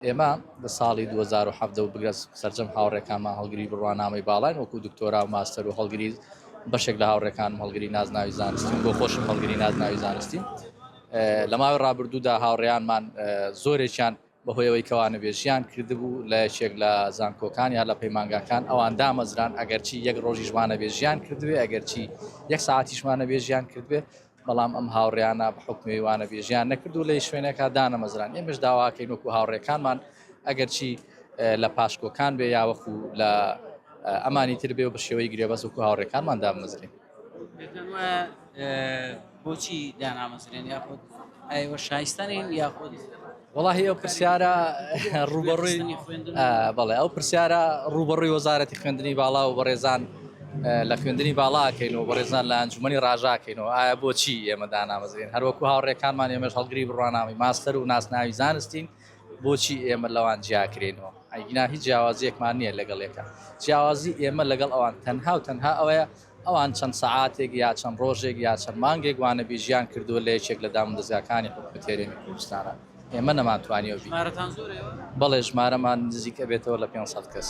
ئێمە لە ساڵی 2017 و بگرە سەرجەم هاوڕێکانمان هەڵگری بڕوانامەی باڵاین وەکو دکتۆرا و ماستەر و هەڵگری بەشێک لە هاوڕێکانم هەڵگری نازناوی زانستیم بۆ خۆشم هەڵگری نازناوی زانستیم لە ماوەی ڕابردوودا هاوڕێیانمان زۆرێکیان بەهۆی ئەوەی کە وانەبێژیان کردبوو لە یەکێک لە زانکۆکان یا لە پەیمانگاکان ئەوان دامەزران ئەگەرچی یەک ڕۆژیش وانەبێژیان کردبێ ئەگەرچی یەک ساعتیش وانەبێژیان کردبێ بەڵام ئەم هاوڕێیانە بە حوکمی وانەبێژیان نەکرد و لە شوێنێکا دانەمەزران ئێمەش داواکەین وەکو هاوڕێکانمان ئەگەرچی لە پاشکۆکان بێ یا وەکو لە ئەمانی تر بێ و بە شێوەی گرێبەست وەکو هاوڕێکانمان دابمەزرین. پێتان وایە بۆچی دانامەزرێن یاخود ئەوە شایستەنین یاخود وەڵاهی ئەو پرسیارە ڕوبەڕووی بەڵێ ئەو پرسیارە ڕوبەڕووی وەزارەتی خوێندنی باڵا و بەڕێزان لە خوێندنی باڵاکەین و بەڕێزان لە ئەنجومەنی ڕاژاکەینەوە ئایا بۆچی ئێمە دانامەزرێن هەروەکو هاوڕێکانمان ئێمەش هەڵگری بڕوانامەی ماستەر و ناسناوی زانستین بۆچی ئێمە لەوان جیاکرێنەوە ئەگینا هیچ جیاوازیەکمان نییە لەگەڵ یەکە جیاوازی ئێمە لەگەڵ ئەوان تەنها و تەنها ئەوەیە ئەوان چەند سەعاتێک یا چەند ڕۆژێک یا چەند مانگێک وانەبێژیان کردووە لە یەکێک لە دامودەزگاکانی حکومەتی هەرێمی کوردستانا. ئێمە نەمانتوانیوە بین. ژمارەتان زۆرە ئێوە؟ بەڵێ ژمارەمان نزیک ئەبێتەوە لە 500 کەس.